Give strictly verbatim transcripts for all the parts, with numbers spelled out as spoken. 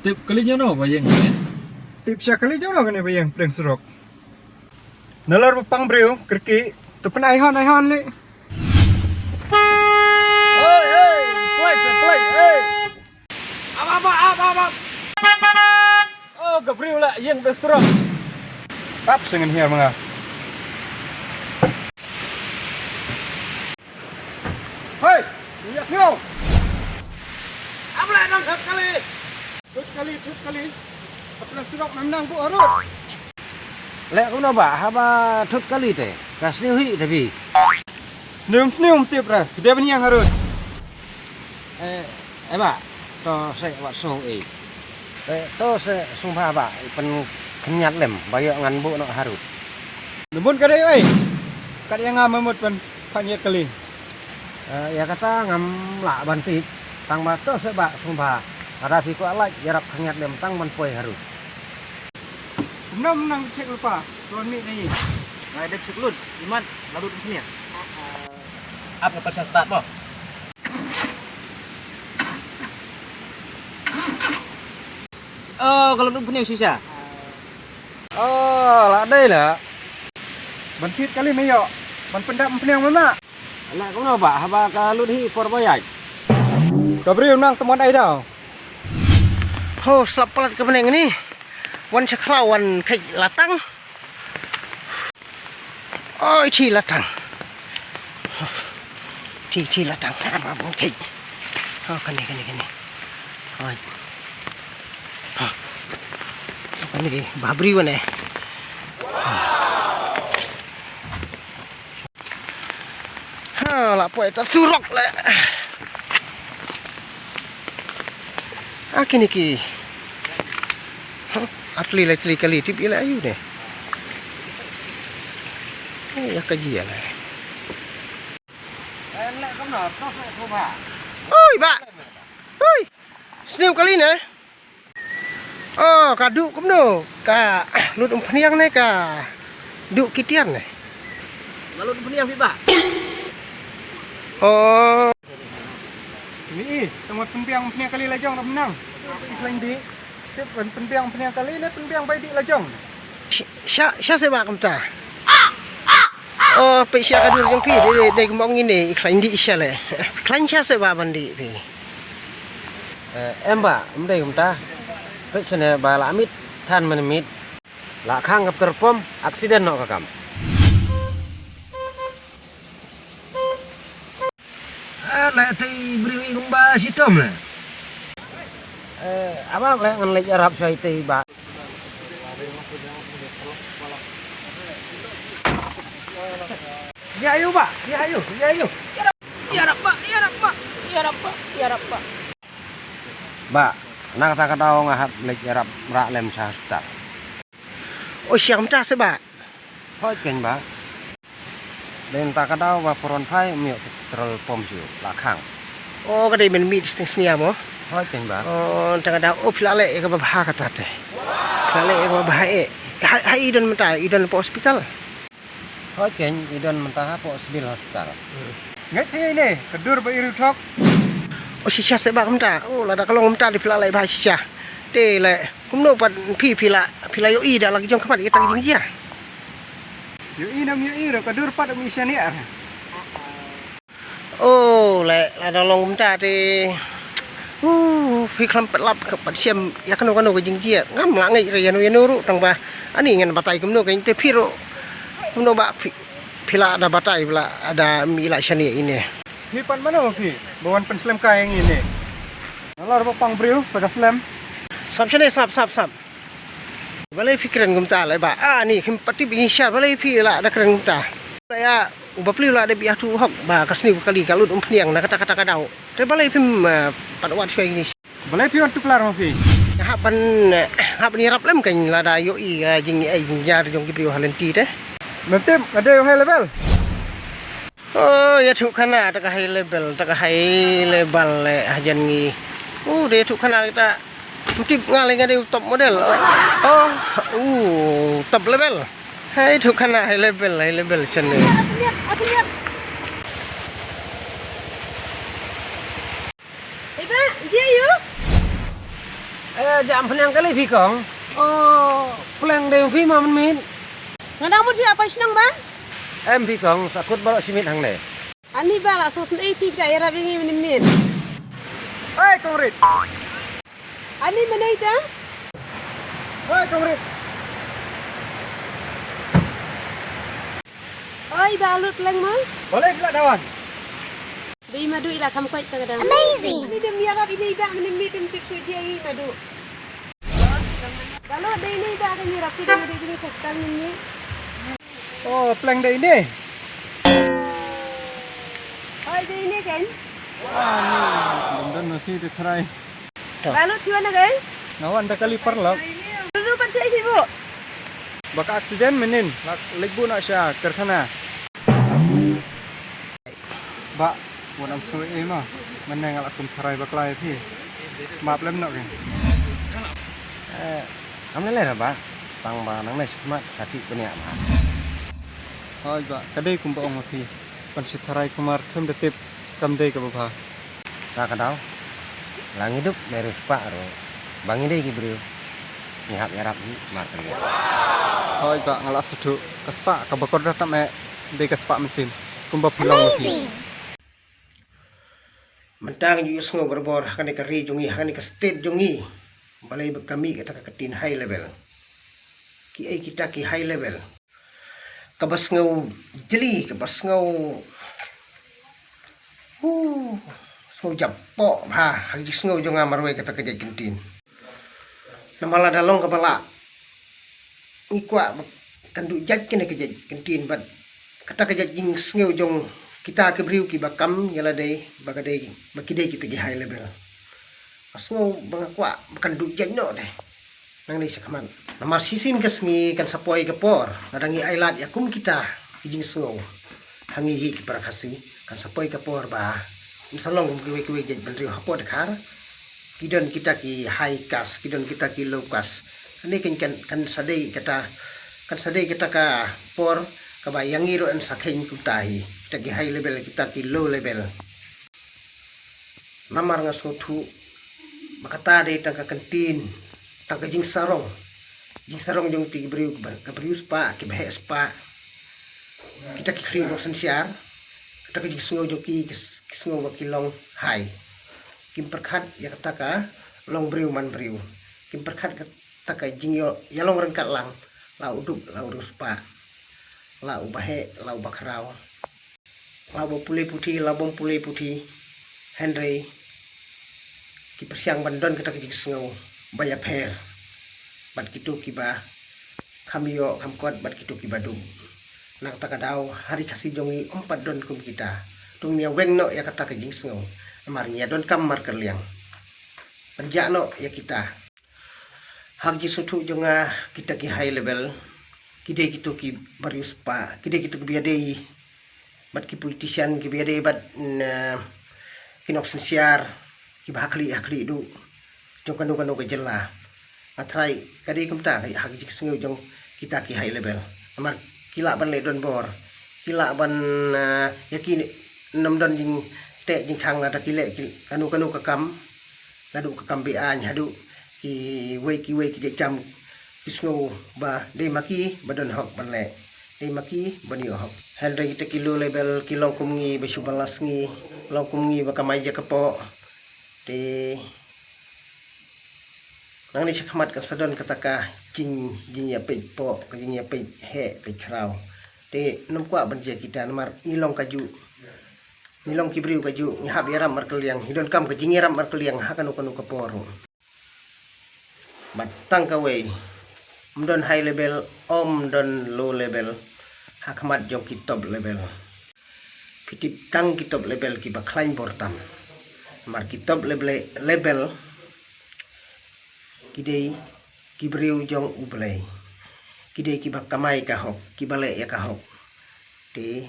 Tip kali jong no ba ïeng. Tip sha kali jong no kane ba ïeng pdeng surok. Nalor ba pang briew kyrkieh. Tu pynai hon, ai hon leh. Oi, oi, plate, plate, oi. Ap, ap, ap, ap, ap. Oh, ka briew la ïeng pdeng surok. Ap, sngewhiar hiar ma nga. Hei, ïa sngew. Ap la dang thut kali. Thut kali, thut kali. Hapdeng surok mem nang buh harud. Leh kumno ba haba thut kali te ka sniew hi te phi. Sniew sniew tip ra. Phi dei ban ïeng harud. Eh, eh ba to se wat song eh. Eh, to se song ba ba pynkhynñiat lem ba ïoh ngan buh noh harud. Nubun ka dei oi. Kat ïa nga mamut pynkhynñiat kali. Eh, ïa kata ngam lah ban tip. Tang ba to se ba song ba. Ada phi kwah lait ïarap khynñiat lem tang ban poi harud. Kumno nang check lypa. Tuan mih na i. Ngai dep check lut. Imat la lut kumne. Ap ka pyrsa start mo. Oh, ka lut umphniang shisha. Oh, la dei la. Ban thit kali me ïoh. Ban pyndap umphniang mama. Anak kumno ba haba ka lut hi por ba ïaid. Ka briew nang temon ai daw. Ho, slap palat ka bneng ni. Wan sha khlaw wan kheit latang. Oi, thi latang. Thi, thi latang. Apa pun thi. Oh, kane, kane, kane. Oi. Ha. Kane di, babri wane. Ha, la poi ta surok le. Ah, kine ki. Ha, atli le tli kali tip ila ayu ne. Eh, ya kaji ya le. Oi, ba. Oi. Sniu kali ne. Oh, ka duh kumno? Ka lut umphniang ne ka duh ki tiar ne? Ka lut umphniang phi ba? Oh. Ni i, tang wat pynbiang umphniang kali la jong, ram nang. Khlaiñ di. Tip pyn-, pynbiang umphniang kali ne pynbiang bai di la jong. Sha, sha se ba kumta. Oh, peit sha ka dur jong phi, dei, dei, dei kumba ong ine, i khlaiñ di sha le. Khlaiñ sha se ba ban di phi. Eh, em ba, em dei kumta. Peit shane ba la miet, than mynmiet. La khang ka pter pom, accident noh ka kam. Ah, la tei briew i kumba shitom le. Eh, abang le ngan leit ïarap shwa i tei ba. Ïa ayu ba, ïa ayu, ïa ayu. Ïarap ba, ïarap ba, ïarap ba, ïarap ba. Ba, na kata ka daw nga hap leit ïarap rah lem sha hospital. O sha kumta se ba. Hoi keiñ ba. Dei nta ka daw ba pron phai um ïoh pter pom shu la khang. O ka dei mynmiet sting snia mo. Hoi keiñ ba. O nta ka daw o phi la leh ïa kaba bha kata te. Phi la leh ïa kaba bha eh. Ha, ha i don mynta, i don hapoh hospital. Hoi keiñ, i don mynta hapoh civil hospital. Ngeit shi ne, ka dur ba i riewthok. O shisha se ba kumta. O lada ka long kumta dei phi la leh ba shisha. Te leh kumno pat phi, phi la, phi la ïohi da la ki jong khmat ïa kita ki jingjia. Ïohi nam ïohi ruh ka dur pat um i shaniah. O leh lada long kumta te. Uh, phi khlem pat lap ka pat shem ïa kano kano ka jingjia. Ngam lah ngeit re ïano ïano ruh tang ba ani ngan batai kumno ka te phi ruh. Kumno ba phi, phi la da batai ba la da mi la shaniah ine. Phi pat mano phi ba wan pynslem kai ïa ngi ne. Nalor ba pang briew sa ka slem. Sap shane sap sap sap. Balei phi kren kumta le ba ani khim pati bi sha balei phi la da kren kumta. Ya u bapli la da bi atu hok ba ka sniu kali ka lut umphniang na kata kata ka daw. Te balei phim, eh, pat wat shwa ini. Balei phi wan tuklar ma phi. Hap ban, eh, hap ban ïarap lem kan lada ïohi, eh, jing ni ai jing jar jong ki briew ha lynti te. Mem tip ka dei high level. Oh, ïathuh khana ta ka high level, ta ka high level le hajan ngi. Oh, dei ïathuh khana kita. Mtip nga le nga dei top model. Oh, uh, top level. Hai ïathuh khana high level, high level channel. Iba, jia yu. Eh, jam pynang kali phi kong. Oh, pynang dei phi ma mynmiet. Nga dang mut phi la poi shnong ba? Em phi kong, sa kut baroh shi miet hangne. Ani ba la so sngewsih phi da ïarap ïa ngi mynmiet. Hei kong Rit. Ani mynne da? Hei kong Rit. Oi ba lut leng ma. Balei phi la dawan? Dei madu ila kam koit ta ka dang. Amazing. Ni dem ïarap ini dak ni mi dem tip tu dia i madu. Kalau dei ni dak ni rapi dei dei ni sekal ni. Oh, pynang dei ni. Hai dei ni kan? Wah, ni. Dum dan masih de try. Lalu tiwan na kai? Nga wan da kali paralok. Dulu kan sih ibu. Ba ka accident mynnin, lak lek bu na sha karkhana. Ba, wat ym sngew ei ma. Mynne nga la kum tharai bakla ïa phi. Map lem noh ke. Eh, kam leh leh ba. Tang ba nangne shakhmat ka ti bniah ba. Hoi ba, ka dei kumba ong ma phi. Ban shu tharai kumar khlem da tip kam dei kaba bha. Ka ka daw. La ngi duk dei riewspah ruh. Ba ngi dei ki briew. Ngi hap ïarap hi markylliang. Hoi ba, nga la sngewthuh. Ka spah kaba kordor tam eh dei ka spah mynsiem. Kumba phi long ma phi. Mynta ngi ju ïohsngew barabor ha kane ka ri jong ngi, ha kane ka state jong ngi. Balei ba ka mih kata ka ktien high level. Kiei kita ki high level. Kaba sngew jli, kaba sngew, huh, sngew japoh bha ha ka jingsngew jong nga marwei kata ka jait ktien. Namar lada long kaba lah ngi kwah ba kan duh jait kane ka jait ktien bad kata ka jait jingsngew jong kita ki briew kiba kam ïa lade ba ka dei ba ki dei kita ki high level. Nga sngew ba nga kwah ba kan duh jait noh de. Nangne shakhmat. Namar shisien ka sngi kan sa poi ka por lada ngi ailad ïa kum kita ki jingsngew. Ha ngi hi ki para Khasi kan sa poi ka por ba ngin sa long kum kiwei kiwei jait bynriew hapoh Dkhar. Ki don kita ki high caste, ki don kita ki low caste. Kane kan, kan, kan sa dei kata, kan sa dei kata ka por kaba ïa ngi ruh yn sa kheiñ kumta hi. Kita ki high level, kita ki low level. Namar nga sngewthuh ba kata dei tang ka ktien, tang ka jingsarong. Jingsarong jong kita ki briew, ka briew spah, kiba heh spah. Kita ki khlieh nongsynshar. Kata ka jingsngew jong ki, ki, ki sngew ba ki long high. Kim pyrkhat ïa kata ka long briew man briew. Kim pyrkhat kata ka jingïa, ïalong ryngkat lang. La u duk, la u riewspah. La uba heh, la uba khraw. La uba pule puthi, la ubym pule puthi. Hynrei ki pyrshang ban don kata ka jingsngew ba ïapher bad kito kiba kham ïoh kham kot bad kito kiba duk. Na kata ka daw ha ri Khasi jong ngi ym pat don kum kita. To ngin ïa weng noh ïa kata ka jingsngew. Namar ngi ïa donkam markylliang. Pynjah noh ïa kita. Ha ka jingsngewthuh jong nga, kita ki high level ki dei kito kiba riewspah, ki dei kito kiba ïadei bad ki politician, kiba ïadei bad, mm, ki nongsynshar kiba ha khlieh ha khlieh duh jong kano kano ka jylla. Nga tharai ka dei kumta ha ka jingsngew jong kita ki high level. Namar ki lah ban leh donbor, ki lah ban, eh, ïa ki nym don jingteh jingkhang lada ki leh ki kano kano ka kam. Naduh ka kam be-aiñ haduh kiwei kiwei ki jait kam, ki sngew ba dei ma ki ba don hok ban leh, dei ma ki ban ïoh hok. Hynrei kita ki low level ki long kum ngi ba shu balas ngi, long kum ngi ba kamai jaka poh. Te nangne shakhmat kan sa don kata ka jing, jingïapeit poh, ka jingïapeit heh peit khraw. Te nym kwah ban jia kita namar ngi long kajuh. Ngi long ki briew kajuh, ngi hap ïarap markylliang, ngi donkam ka jingïarap markylliang ha kano kano ka por. Bad tang kawei, ym don high level, ym don low level ha khmat jong ki top level. Phi tip tang ki top level kiba khlaiñ bor tam. Namar ki top level, level ki dei ki briew jong U Blei. Ki dei kiba kamai ka hok, kiba leh ïa ka hok. Te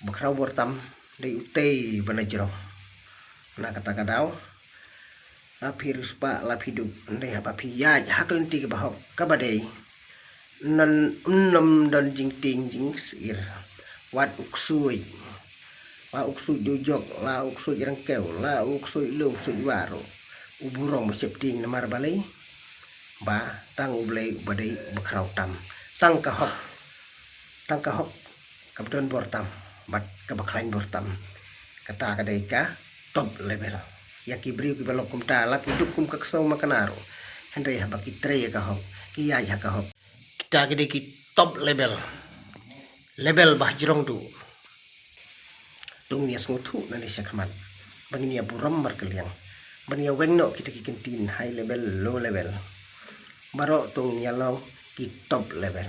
ba khraw bor tam dei utei ba na jrong. Na kata ka daw, la phi riewspah, la phi duk, hynrei haba phi ïaid ha ka lynti kaba hok, kaba dei. Nym, nym don jingtieng jingsyier. Wat u ksuid. La u ksuid dujok, la u ksuid ryngkew, la u ksuid lum, ksuid wah ruh. U burom u sheptieng namar balei? Ba tang U Blei uba dei uba khraw tam. Tang ka hok. Tang ka hok kaba don bor tam bad kaba khlaiñ bor tam. Kata ka dei ka top level. Ïa ki briew kiba long kumta la ki duk kum ka ksew ma ka na ruh. Hynrei haba ki trei ïa ka hok, ki ïaid ha ka hok, kita ki dei ki top level. Level ba jrong duh. To ngin ïa sngewthuh nangne shakhmat ba ngin ïa burom markylliang, ba ngin ïa weng noh kita ki kyntien high level, low level. Baroh to ngin ïa long ki top level.